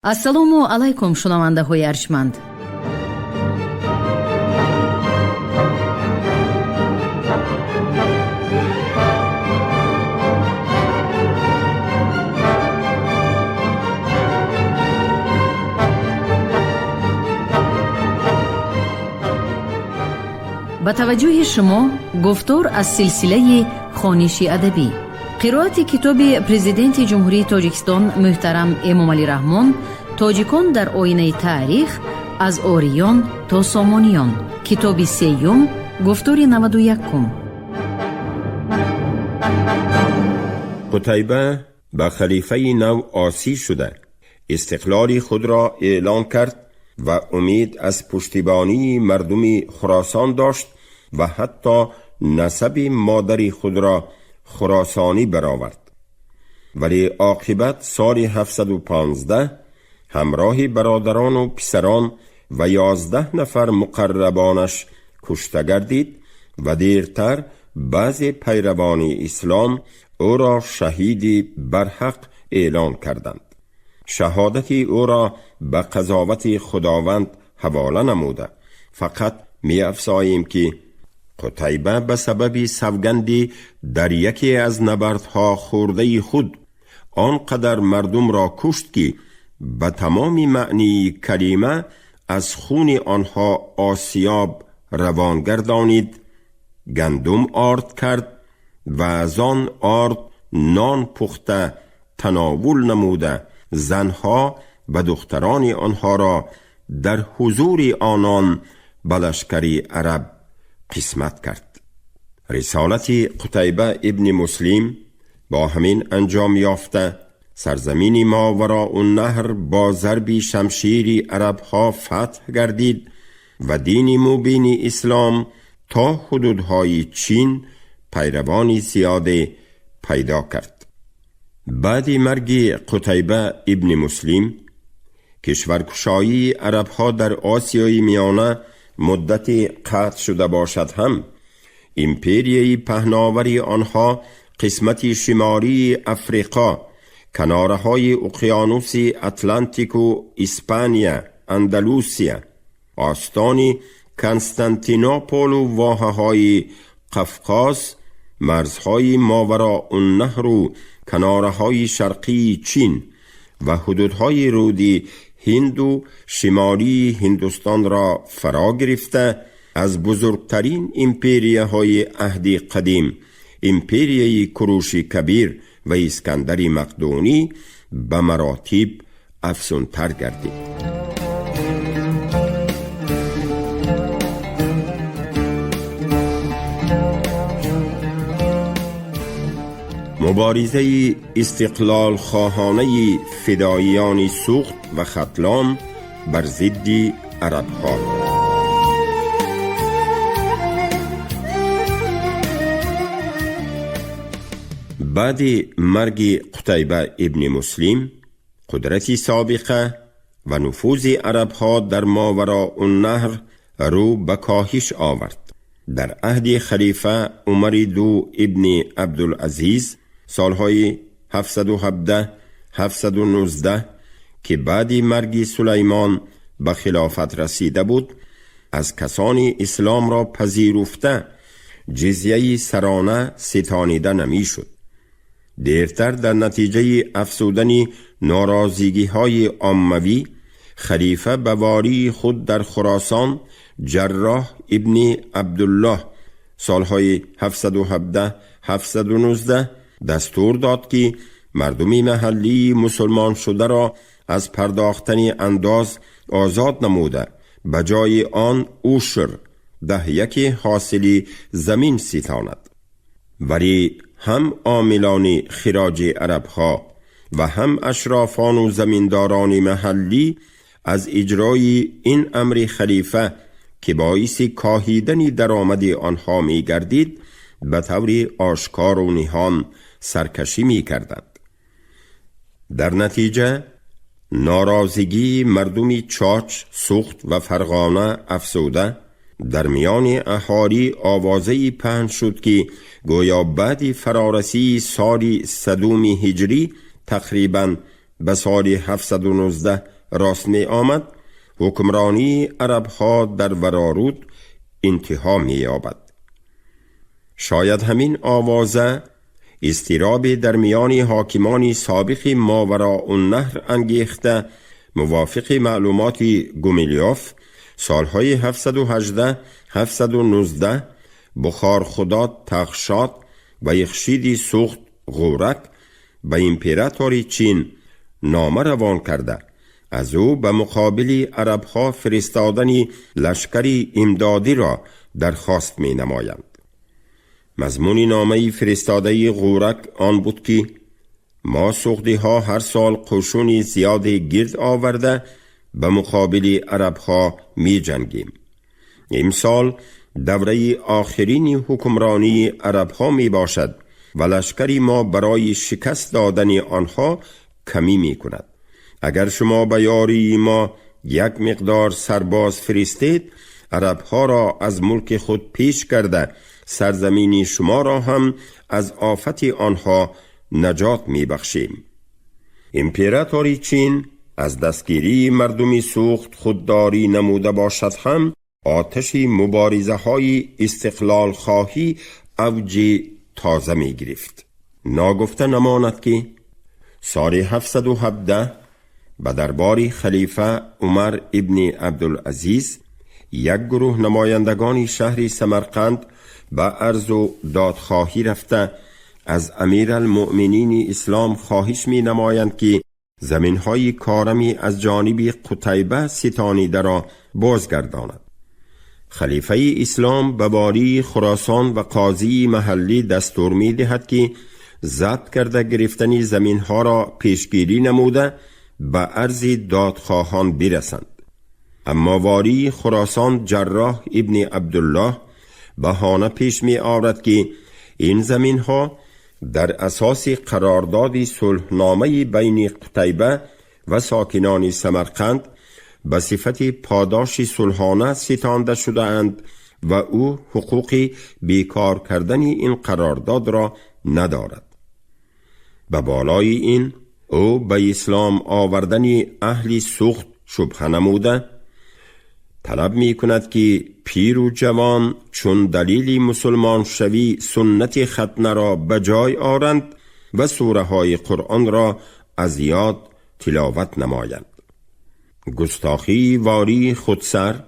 Ассалому алайкум, шунавандаҳои арҷманд. Ба таваҷҷӯҳи шумо гуфтор аз силсилаи хониши адабӣ, қироати китоби Президенти Ҷумҳурии Тоҷикистон муҳтарам Эмомалӣ Раҳмон «Тоҷикон дар оинаи таърих: аз ориён то сомониён», китоби сеюм, гуфтори 91. Қутайба ба халифаи нав осӣ шуда, истиқлоли худро эълон кард ва умед аз пуштибонии мардуми Хуросон дошт ва ҳатто насаби модари худро хуросонӣ баровард. Вале оқибат соли 715 ҳамроҳи бародарону писарон ва 11 нафар муқаррабонаш кушта гардид ва дертар баъзе пайравони ислом ӯро шаҳиди барҳақ эълон карданд. Шаҳодати ӯро ба қазовати Худованд ҳавола намуда, фақат меафзоем, ки Қутайба ба сабаби савганди дар яке аз набардҳо хӯрдаи худ он қадар мардумро кушт, ки ба тамоми маънии калима аз хуни онҳо осиёб равон гардонид, гандум орд кард ва аз он орд нон пухта тановул намуда, занҳо ва духтарони онҳоро дар ҳузури онон ба лашкари араб қисмат кард. Рисолати Қутайба ибни Муслим бо ҳамин анҷом ёфта, сарзамини Мовароуннаҳр бо зарби шамшири арабҳо фатҳ гардид ва дини мубини ислом то ҳудудҳои Чин пайравони зиёде пайдо кард. Баъди марги Қутайба ибни Муслим кишваркушоии арабҳо дар Осиёи Миёна муддате қатъ шуда бошад ҳам, империяи паҳновари онҳо қисмати шимолии Африқо, канораҳои уқёнуси Атлантику Испания, Андалусия, остони Константинополу воҳаҳои Қафқоз, марзҳои Мовароуннаҳру канораҳои шарқии Чин ва ҳудудҳои руди Ҳинду шимолии Ҳиндустонро фаро гирифта, аз бузургтарин империяҳои аҳди қадим, империяи Куруши Кабир ва Искандари Мақдунӣ, ба маротиб афзунтар гардид. Муборизаи истиқлолхоҳонаи фидоиёни Суғд ва Хатлон бар зидди арабҳо. Баъди марги Қутайба ибни Муслим қудрати собиқа ва нуфузи арабҳо дар Мовароуннаҳр рӯ ба коҳиш овард. Дар аҳди халифа Умари Ду ибни Абдулазиз, солҳои 717 719, ки баъди марги Сулаймон ба хилофат расида буд, аз касони исломро пазируфта ҷизяи сарона ситонида намешуд. Дертар дар натиҷаи афзудани норозигиҳои оммавӣ халифа ба вории худ дар Хуросон Ҷарроҳ ибни Абдуллоҳ, солҳои 717 719, дастур дод, ки мардуми маҳаллии мусулмон шударо аз пардохтани андоз озод намуда, ба ҷои он ушр, даҳяки ҳосили замин ситонад. Вале ҳам омилони хироҷи арабҳо ва ҳам ашрофону заминдорони маҳаллӣ аз иҷрои ин амри халифа, ки боиси коҳидани даромади онҳо мегардид, ба таври ошкору ниҳон саркашӣ мекарданд. Дар натиҷа норозигии мардуми Чоч, Суғд ва Фарғона афзуда, дар миёни аҳолӣ овозаи паҳн шуд, ки гӯё баъди фарорасии соли садуми ҳиҷрӣ тақрибан به سال 719 راست می آمد، حکمرانی عربها در ورارود انتها می یابد. شاید همین آوازه اضطراب در میان حاکمان سابق ماوراءالنهر انگیخته، موافق معلومات گومیلیوف سالهای 718 719 بخار خدا تخشات و یخشید سوخت غورک به امپراتور چین نامه روان کرده، از او به مقابل عربها فرستادن لشکر امدادی را درخواست می نمایند. مضمون نامه فرستاده غورک آن بود که ما سغدی ها هر سال قشون زیاد گرد آورده به مقابل عربها می جنگیم. امسال دوره آخرین حکمرانی عربها می باشد و لشکری ما برای شکست دادن آنها کمی می کند. اگر شما به یاری ما یک مقدار سرباز فرستید، عربها را از ملک خود پیش کرده سرزمین شما را هم از آفت آنها نجات می بخشیم. امپراتوری چین از دستگیری مردمی سوخت خودداری نموده باشد هم، آتش مبارزه های استقلال خواهی اوج تازه می گرفت. ناگفته نماند که سال 717 به دربار خلیفه عمر ابن عبدالعزیز یک گروه نمایندگان شهر سمرقند به عرض و دادخواهی رفته، از امیرالمؤمنین اسلام خواهش می نمایند که زمینهای کارمی از جانب قتیبه ستانیده را بازگرداند. خلیفه اسلام به واری خراسان و قاضی محلی دستور می دهد که ضبط کرده گرفتن زمینها را پیشگیری نموده به عرض دادخواهان برسند. اما واری خراسان جراح ابن عبدالله بهانه پیش می آورد که این زمین ها در اساس قرارداد صلحنامه بین قتیبه و ساکنان سمرقند به صفت پاداش صلحانه ستانده شده اند و او حقوق بیکار کردن این قرارداد را ندارد. به بالای این، او به اسلام آوردن اهل سوخت شبهه نموده، طلب می کند که پیر و جوان چون دلیل مسلمان شوی سنت ختنه را به جای آرند و سوره های قرآن را از یاد تلاوت نمایند. گستاخی واری خودسر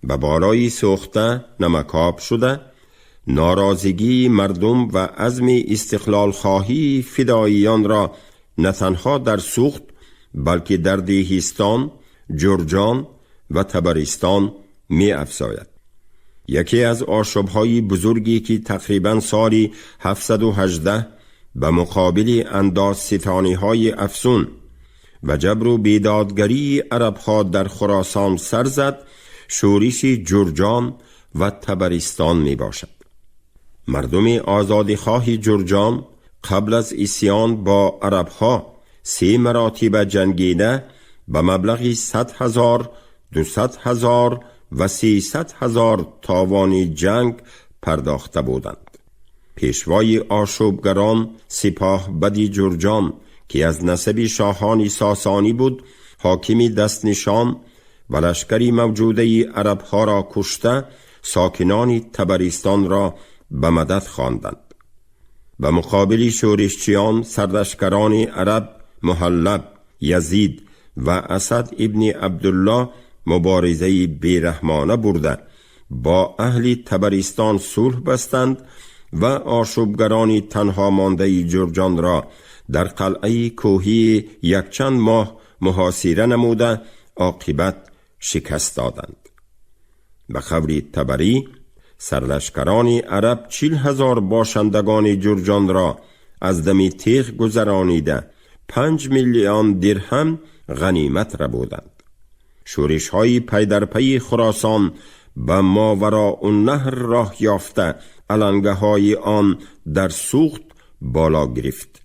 به بالای سوخته نمکاب شده، ناراضگی مردم و عزم استقلال خواهی فداییان را نه تنها در سوخت، بلکه در دیهستان، جرجان و تبرستان می افزاید. یکی از آشوب‌های بزرگی که تقریبا سال 718 به مقابل انداز ستانی های افزون و جبر و بیدادگری عربها در خراسان سر زد، شورش جرجان و تبرستان می باشد. مردم آزادی خواه جرجان قبل از عصیان با عربها 3 مراتب جنگیده به مبلغ 100,000، 200,000 و 300,000 تاوان جنگ پرداخته بودند. پیشوای آشوبگران سپاه بدی جرجان که از نسب شاهان ساسانی بود، حاکمی دست نشان و لشکری موجوده عربها را کشته، ساکنان تبرستان را به مدد خواندند. به مقابل شورشچیان سرلشکران عرب مهلب، یزید و اسد ابن عبدالله مبارزه بیرحمانه برده، با اهل تبرستان صلح بستند و آشوبگران تنها مانده جرجان را در قلعه کوهی یک چند ماه محاصره نموده، عاقبت شکست دادند. به قول تبری، سرلشکران عرب 40,000 باشندگان جرجان را از دم تیغ گذرانیده، 5 میلیون درهم غنیمت ربودند. شورش های پی در پی خراسان به ماوراءالنهر راه یافته، علنگه های آن در سوخت بالا گرفت.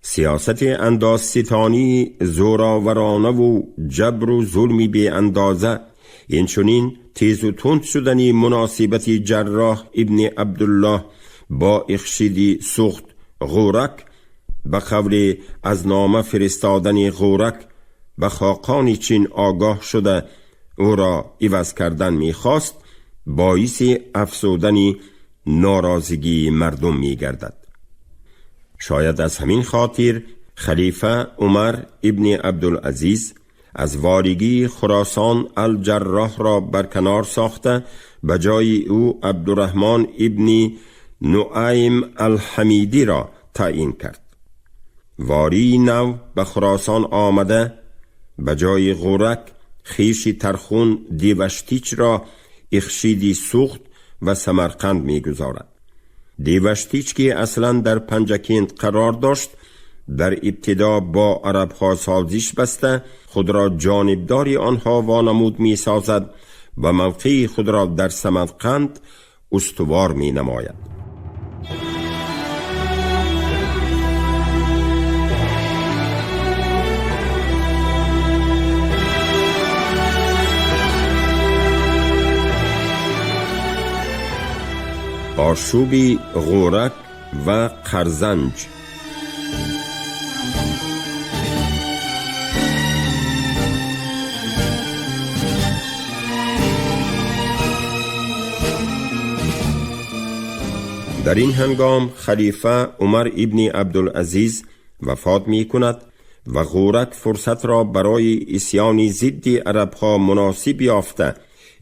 سیاست انداز ستانی زوراورانه و جبر و ظلمی بی اندازه، اینچنین تیز و تند شدن مناسبت جراح ابن عبدالله با اخشیدی سوخت غورک به قولی از نامه فرستادن غورک به خاقان چین آگاه شده او را عوض کردن میخواست، باعث افزودن ناراضگی مردم میگردد. شاید از همین خاطر خلیفه عمر ابن عبدالعزیز از والیگی خراسان الجراح را برکنار ساخته به جای او عبدالرحمن ابن نعیم الحمیدی را تعیین کرد. واری نو به خراسان آمده به جای غورک خویش ترخون دیوشتیچ را اخشیدی سوخت و سمرقند میگذارد. دیوشتیچ که اصلا در پنجکند قرار داشت، در ابتدا با عربها سازش بسته خود را جانبدار آنها وانمود می سازد و موقع خود را در سمرقند استوار می نماید. آشوب غورک و قرزنج. در این هنگام خلیفه عمر ابن عبدالعزیز وفات می کند و غورک فرصت را برای عصیان ضد عربها مناسب یافته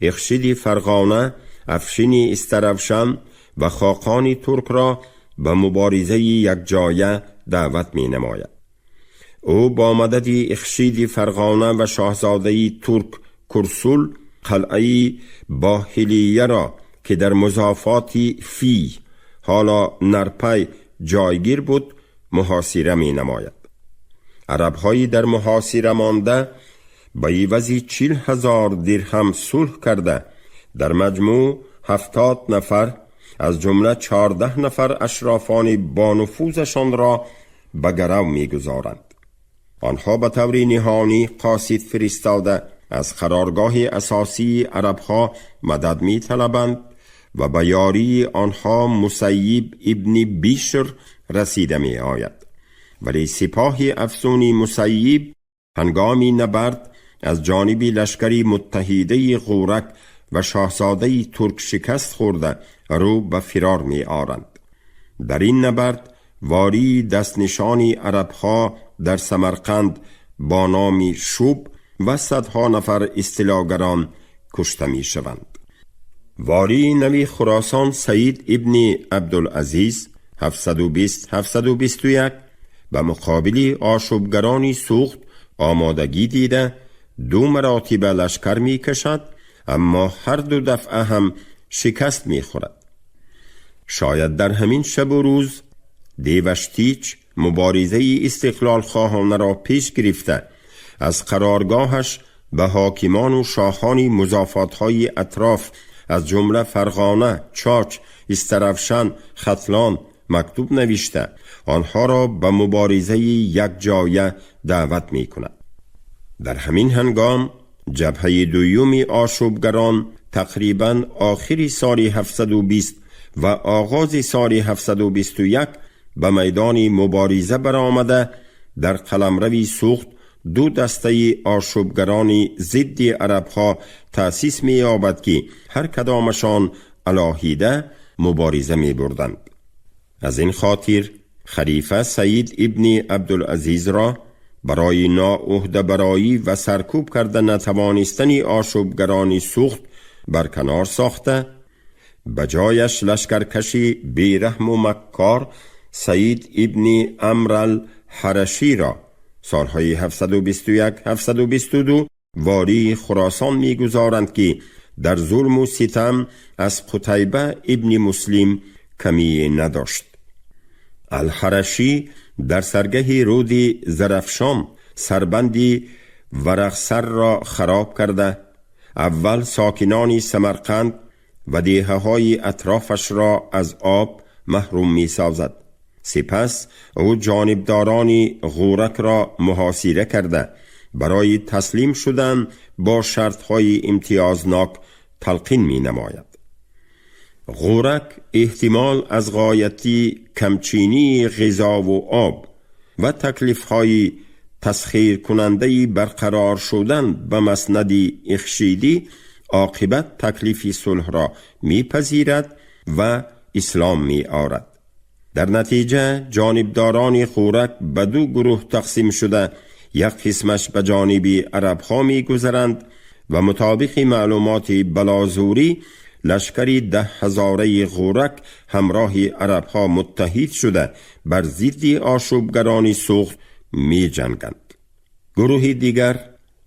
اخشید فرغانه، افشین استروشن و خاقان ترک را به مبارزه یک جایه دعوت می نماید. او با مدد اخشید فرغانه و شاهزاده ترک کرسول قلعه باهلیه را که در مضافات فی حالا نرپی جایگیر بود محاصره می نماید. عربهایی در محاصره مانده به عوض 40,000 درهم صلح کرده در مجموع 70 نفر از جمله 14 نفر اشرافان با نفوذشان را به گرو میگذارند. آنها به طور نهانی قاصد فرستاده از قرارگاه اساسی عربها مدد می طلبند و به یاری آنها مسیب ابن بیشر رسیده می آید. ولی سپاه افسونی مسیب هنگامی نبرد از جانب لشکری متحده غورک و شاهزاده ترک شکست خورده رو به فرار می آرند. در این نبرد واری دستنشان عربها در سمرقند با نام شوب و صدها نفر استیلاگران کشته می شوند. واری نوی خراسان سعید ابن عبدالعزیز 720-721 به مقابل آشوبگرانی سوخت آمادگی دیده 2 مراتب لشکر می کشد، اما هر دو دفعه هم شکست می خورد. شاید در همین شب و روز دیوشتیچ مبارزه استقلال خواهانه را پیش گرفته از قرارگاهش به حاکمان و شاهان مضافاتهای اطراف از جمله فرغانه، چاچ، استروشن، ختلان مکتوب نوشته آنها را به مبارزه یک جایه دعوت می کند. در همین هنگام جبهه دویوم آشوبگران تقریبا آخر سال 720 و آغاز سال 721 به میدان مبارزه برآمده در قلمرو سوخت 2 دسته آشوبگران ضد عربها تأسیس می‌یابد که هر کدامشان علاهیده مبارزه می‌بردند. از این خاطر خلیفه سعید ابن عبدالعزیز را برای ناعهده برایی و سرکوب کرده نتوانستن آشوبگران سوخت برکنار ساخته به جایش لشکرکشی بیرحم و مکار سعید ابن عمرو الحرشی را سالهای 721-722 واری خراسان میگذارند که در ظلم و ستم از قتیبه ابن مسلم کمی نداشت. الحرشی در سرگه رود زرفشان سربندی ورقسر را خراب کرده اول ساکنان سمرقند و دیهه های اطرافش را از آب محروم می سازد. سپس او جانبداران غورک را محاصره کرده برای تسلیم شدن با شرطهای امتیازناک تلقین می نماید. غورک احتمال از غایتی کمچینی غذا و آب و تکلیف‌های تسخیر کننده برقرار شدن به مسند اخشیدی، عاقبت تکلیف صلح را میپذیرد و اسلام می آورد. در نتیجه جانبداران غورک به دو گروه تقسیم شده، یک قسمش به جانب عربها می گذرند و مطابق معلومات بلاذوری لشکری 10,000 غورک همراه عربها متحد شده بر ضد آشوبگران سغد می جنگند. گروه دیگر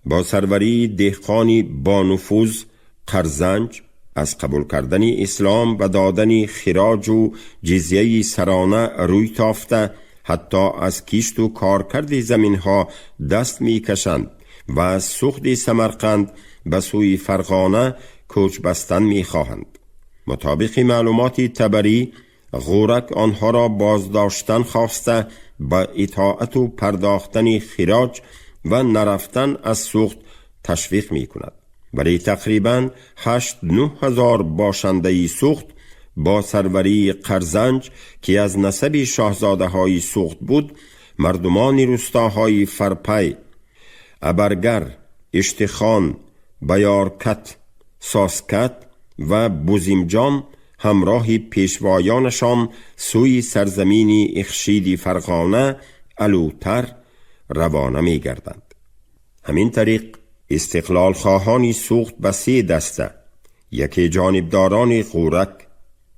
با سروری دهقانی با نفوذ قرزنج از قبول کردن اسلام و دادن خراج و جزیه سرانه روی تافته، حتی از کشت و کارکرد زمینها دست می کشند و از سغد سمرقند به سوی فرغانه کوچ بستن می خواهند. مطابق معلومات طبری، غورک آنها را بازداشتن خواسته با اطاعت و پرداختن خراج و نرفتن از سغد تشویق می کند. ولی تقریبا 8-9 هزار باشنده سغد با سروری قرزنج که از نسب شاهزاده های سغد بود، مردمان روستاهای فرپی، ابرگر، اشتخان، بیارکت، ساسکت و بوزیمجان همراه پیشوایانشان سوی سرزمین اخشید فرغانه الوتر روانه می گردند. همین طریق استقلال خواهان سغد به 3 دسته، یکی جانبداران غورک،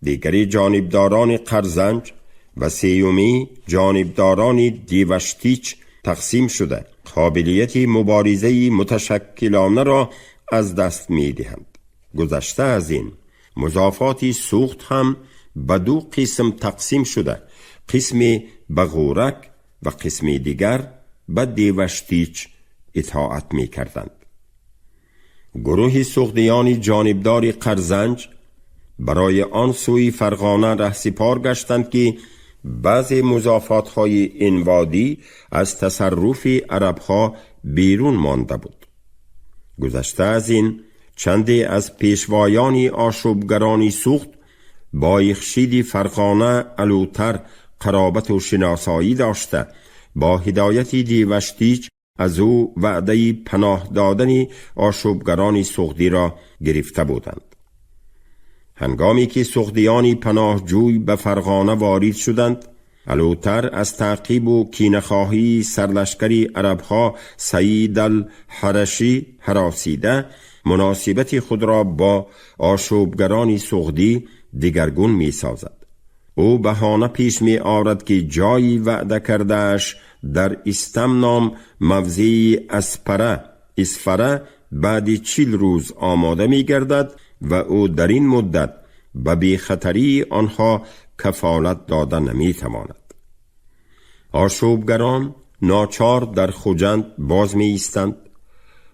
دیگری جانبداران قرزنج و سیومی جانبداران دیوشتیچ تقسیم شده، قابلیت مبارزه متشکلانه را از دست می دهند. گذشته از این، مضافات سوخت هم به 2 قسم تقسیم شده، قسمی به غورک و قسمی دیگر به دیوشتیچ اطاعت می کردند. گروه سغدیان جانبدار قرزنج برای آن سوی فرغانه رهسپار گشتند که بعض مضافات‌های این وادی از تصرف عربها بیرون مانده بود. گذشته از این، چندی از پیشوایان آشوبگران سغد با اخشید فرغانه الوتر قرابت و شناسایی داشته، با هدایت دیوشتیچ از او وعده پناه دادن آشوبگران سغدی را گرفته بودند. هنگامی که سغدیان پناهجوی به فرغانه وارد شدند، الوتر از تعقیب و کینه‌خواهی سرلشکری عربها سعید الحرشی هراسیده، مناسبت خود را با آشوبگران سغدی دگرگون می سازد. او بهانه پیش می آورد که جایی وعده کرده‌اش در استم نام موضع اسفره بعد 40 روز آماده می گردد و او در این مدت به بیخطری آنها کفالت داده نمی تواند. آشوبگران ناچار در خجند باز می ایستند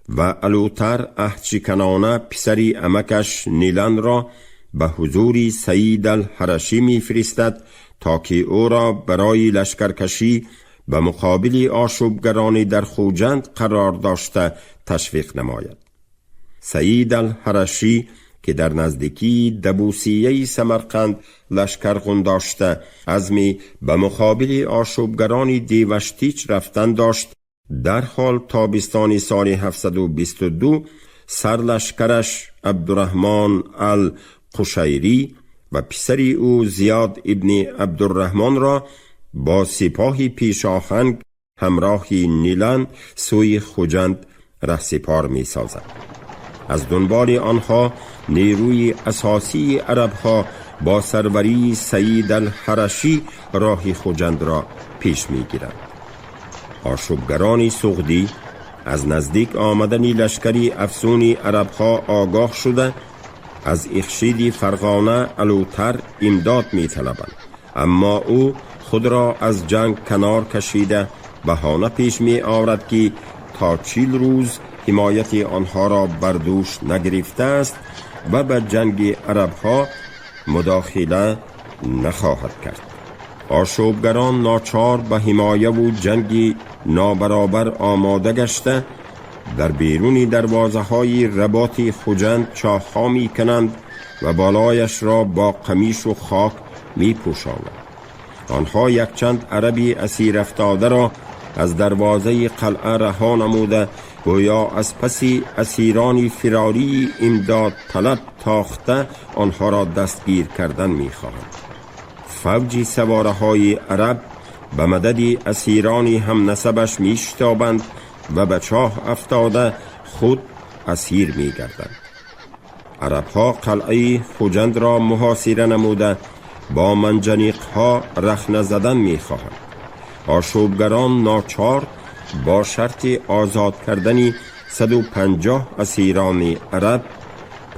و الوتر عهدشکنانه پسری عمکش نیلان را به حضور سعید الحرشی می فرستد تا که او را برای لشکرکشی به مقابل آشوبگران در خوجند قرار داشته تشویق نماید. سعید الحرشی که در نزدیکی دبوسیه سمرقند لشکر داشته عزم به مقابل آشوبگران دیوشتیچ رفتن داشت، در حال تابستان سال 722 سرلشکرش عبدالرحمن القشیری و پسری او زیاد ابن عبدالرحمن را با سپاه پیشاهنگ همراه نیلان سوی خجند رهسپار می سازد. از دنبال آنها نیروی اساسی عربها با سروری سعید الحرشی راه خجند را پیش می گیرند. آشوبگران سغدی از نزدیک آمدن لشکری افسونی عربها آگاه شده از اخشید فرغانه الوتر امداد می طلبند، اما او خود را از جنگ کنار کشیده بهانه پیش می آورد که تا 40 روز حمایت آنها را بر دوش نگرفته است و به جنگ عربها مداخله نخواهد کرد. آشوبگران ناچار به حمایه و جنگ نابرابر آماده گشته در بیرون دروازه های رباط خجند چاه‌ها می کنند و بالایش را با قمیش و خاک می پوشانند. آنها یکچند عربی اسیر افتاده را از دروازه قلعه رها نموده، گویا از پس اسیرانی فراری امداد طلب تاخته آنها را دستگیر کردن میخواهند. فوجی سواره های عرب به مدد اسیرانی هم نسبش میشتابند و به چاه افتاده خود اسیر میگردند. عربها قلعه خوجند را محاصره نموده با منجنیق ها رخنه زدن میخواهند. آشوبگران ناچار با شرط آزاد کردن 150 اسیران عرب،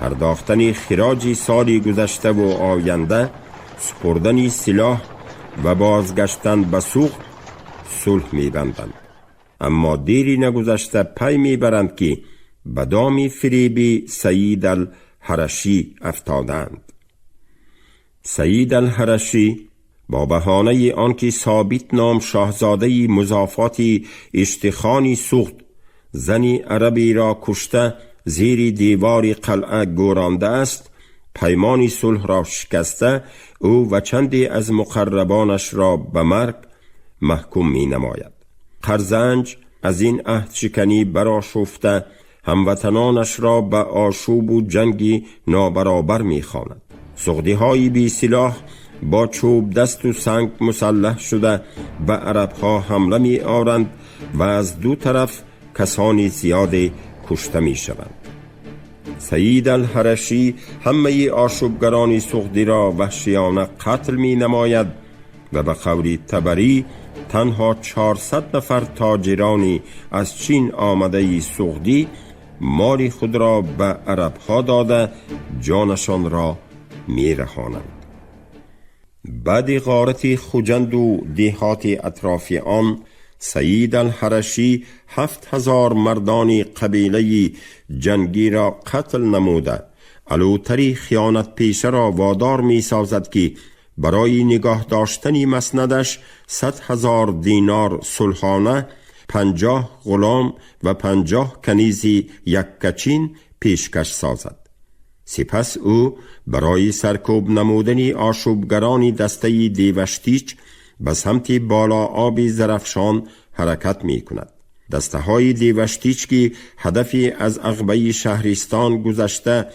پرداختن خراج سالی گذشته و آینده، سپردن سلاح و بازگشتن به سوق صلح میبندند. اما دیری نگذشته پی میبرند که به دام فریبی سعید الحرشی افتادند. سعید الحرشی با بهانه آنکه ثابت نام شاهزاده مضافات اشتخانی سوخت زنی عربی را کشته زیر دیوار قلعه گورانده است، پیمان صلح را شکسته او و چندی از مقربانش را به مرگ محکوم می نماید. قرزنج از این عهد شکنی برآشفته هموطنانش را به آشوب و جنگی نابرابر می خواند. سغدی های بی سلاح با چوب دست و سنگ مسلح شده به عربها حمله می آرند و از دو طرف کسانی زیاد کشته می شوند. سعید الحرشی همه آشوبگران سغدی را وحشیانه قتل می نماید و به قول طبری تنها 400 نفر تاجرانی از چین آمده سغدی مال خود را به عربها داده جانشان را می رهانند. بعد غارت خوجند و دیهات اطراف آن، سعید الحرشی 7000 مردان قبیله جنگی را قتل نموده الوتری خیانت پیشه را وادار می سازد که برای نگاه داشتن مسندش 100,000 دینار صلحانه، 50 غلام و 50 کنیزی یککچین پیشکش سازد. سپس او برای سرکوب نمودن آشوبگران دسته دیوشتیچ به سمت بالا آب زرفشان حرکت می کند. دسته های دیوشتیچ که هدفی از عقبه شهرستان گذشته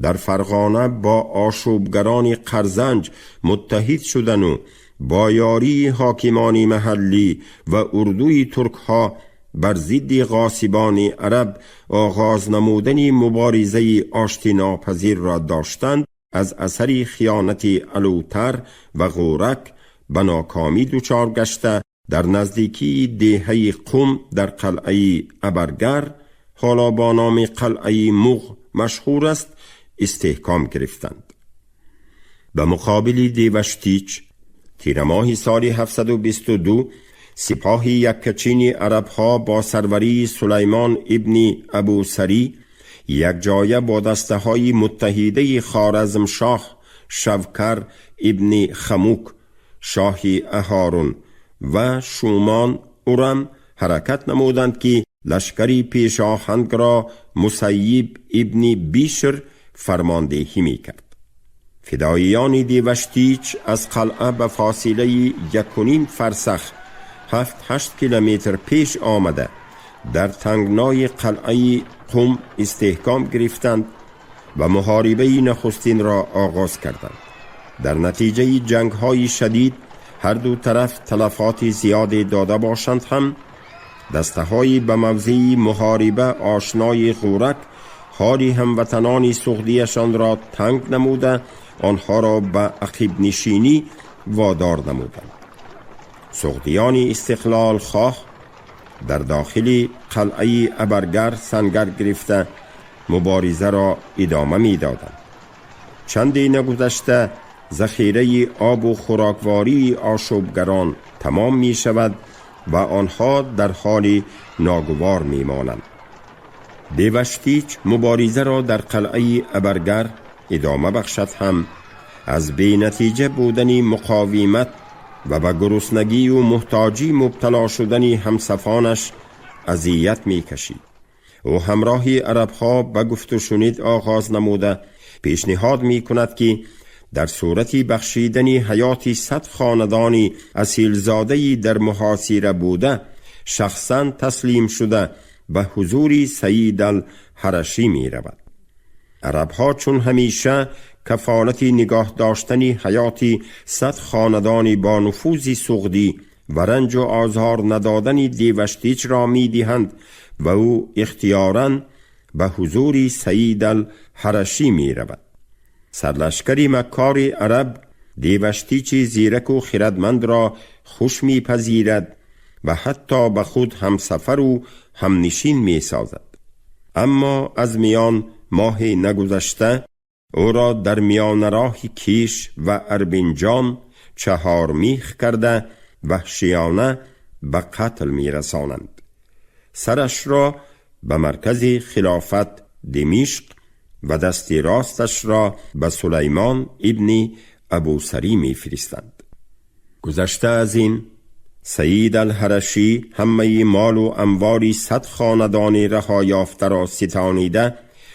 در فرغانه با آشوبگران قرزنج متحد شدن و با یاری حاکمان محلی و اردوی ترک ها بر ضد غاصبان عرب آغاز نمودن مبارزه آشتی ناپذیر را داشتند، از اثر خیانت الوتر و غورک به ناکامی دچار گشته در نزدیکی دهه قم در قلعه ابرگر، حالا با نام قلعه مغ مشهور است، استحکام گرفتند. به مقابل دیوشتیچ تیر ماه سال 722 سپاه یکچین عربها با سروری سلیمان ابن ابو سری یک جایه با دسته های متحده خارزم شاه شوکر ابن خموک شاه اهارون و شومان اورم حرکت نمودند که لشکری پیشاهنگ را مسیب ابن بیشر فرماندهی می کرد. فداییان دیوشتیچ از قلعه به فاصله 1.5 فرسخ 7-8 کیلومتر پیش آمده در تنگنای قلعه قم استحکام گرفتند و محاربه نخستین را آغاز کردند. در نتیجه جنگ های شدید هر دو طرف تلفات زیاد داده باشند هم دسته های به موضع محاربه آشنای غورک حالی هموطنان سغدیشان را تنگ نموده آنها را به عقب نشینی وادار نمودند. سغدیان استقلال خواه در داخل قلعه ابرگر سنگر گرفته مبارزه را ادامه می دادند. چندی نگذشته ذخیره آب و خوراکواری آشوبگران تمام می شود و آنها در حال ناگوار می مانند. دیوشتیچ مبارزه را در قلعه ابرگر ادامه بخشد هم از بی نتیجه بودن مقاومت و به گرسنگی و محتاجی مبتلا شدن همصفانش اذیت می کشید. او همراه عربها به گفت و شنید آغاز نموده پیشنهاد می کند که در صورت بخشیدن حیات 100 خاندان اصیلزاده‌ای در محاصره بوده شخصا تسلیم شده به حضور سعید الحرشی می رود. عربها چون همیشه کفالت نگاه داشتن حیات 100 خاندان با نفوذ سغدی و رنج و آزار ندادن دیوشتیچ را می دهند و او اختیاراً به حضور سعید الحرشی می رود. سرلشکری مکار عرب دیوشتیچ زیرک و خردمند را خوش می پذیرد و حتی به خود همسفر و همنشین می سازد. اما از میان ماه نگذشته او را در میان راه کیش و اربینجان 4 میخ کرده وحشیانه به قتل می رسانند. سرش را به مرکز خلافت دمشق و دست راستش را به سلیمان ابن ابوسری می فرستند. گذشته از این سعید الحرشی همه مال و اموال 100 خاندان رها یافته را ستانیده،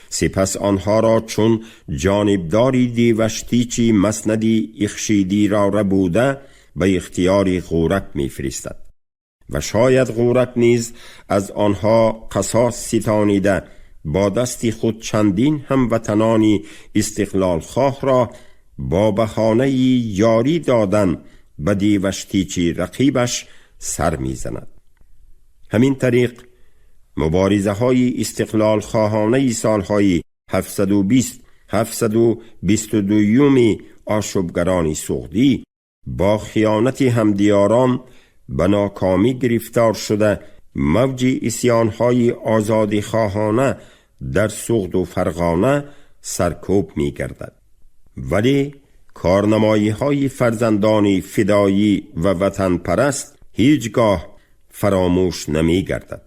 سپس آنها را چون جانبداری دیوشتیچی مسندی اخشیدی را ربوده به اختیار غورک می فرستد و شاید غورک نیز از آنها قصاص ستانیده با دست خود چندین هموطنان استقلال خواه را با بهانه یاری دادن به دیوشتیچی رقیبش سر میزند. همین طریق مبارزه های استقلال خواهانه سالهای 720 722 آشوبگران سغدی با خیانت همدیاران به ناکامی گرفتار شده موج عصیان‌های آزادی خواهانه در سغد و فرغانه سرکوب می گردد. ولی کارنمایی های فرزندان فدایی و وطن پرست هیچگاه فراموش نمی گردد.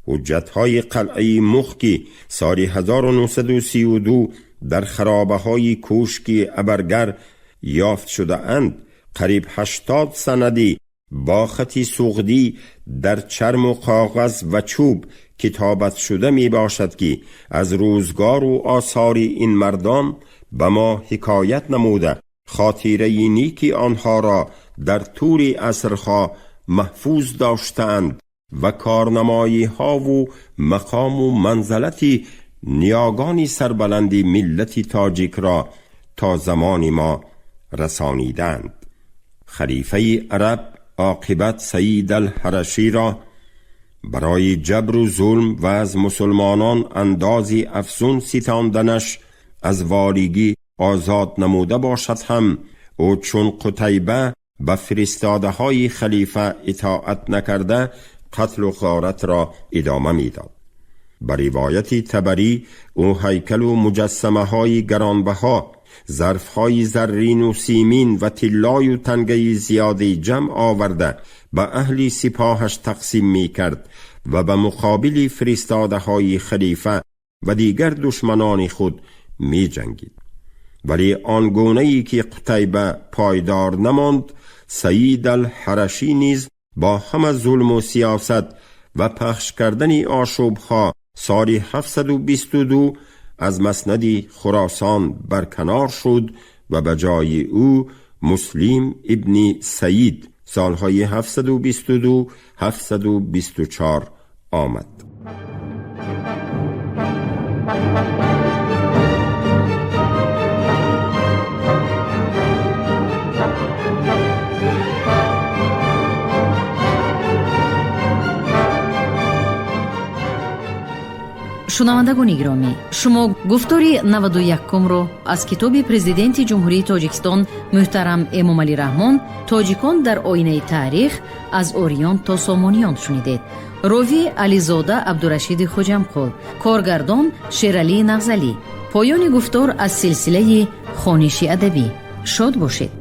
حجت های قلعه مخکی سال 1932 در خرابه های کوشک ابرگر یافت شده اند، قریب 80 سندی با خط سغدی در چرم و کاغذ و چوب کتابت شده می باشد که از روزگار و آثار این مردان به ما حکایت نموده خاطره نیکی آنها را در طول عصرها محفوظ داشتند و کارنمایی ها و مقام و منزلت نیاگان سربلند ملت تاجیک را تا زمان ما رسانیدند. خلیفه عرب عاقبت سعید الحرشی را برای جبر و ظلم و از مسلمانان اندازی افزون ستاندنش از والیگی آزاد نموده باشد هم او چون قتیبه به فرستاده های خلیفه اطاعت نکرده قتل و غارت را ادامه میداد. بر روایت طبری او هیکل و مجسمه های گرانبها، ظرف های زرین و سیمین و طلای و تنگه زیادی جمع آورده به اهل سپاهش تقسیم می کرد و به مقابل فرستاده های خلیفه و دیگر دشمنان خود می جنگید. ولی آنگونه ای که قتیبه پایدار نماند، سعید الحرشی نیز با همه ظلم و سیاست و پخش کردن آشوبها سال 722 از مسند خراسان برکنار شد و به جای او مسلم ابن سعید سالهای 722 724 آمد. Шунавандагони гиромӣ, шумо гуфтори 91-умро аз китоби Президенти Ҷумҳурии Тоҷикистон муҳтарам Эмомалӣ Раҳмон «Тоҷикон дар оинаи таърих аз ориён то сомониён» шунидед. Ровӣ Ализода Абдурашиди Хуҷамқул, коргардон Шералии Нағзалӣ. Поёни гуфтор аз силсилаи хониши адабӣ. Шод бошед.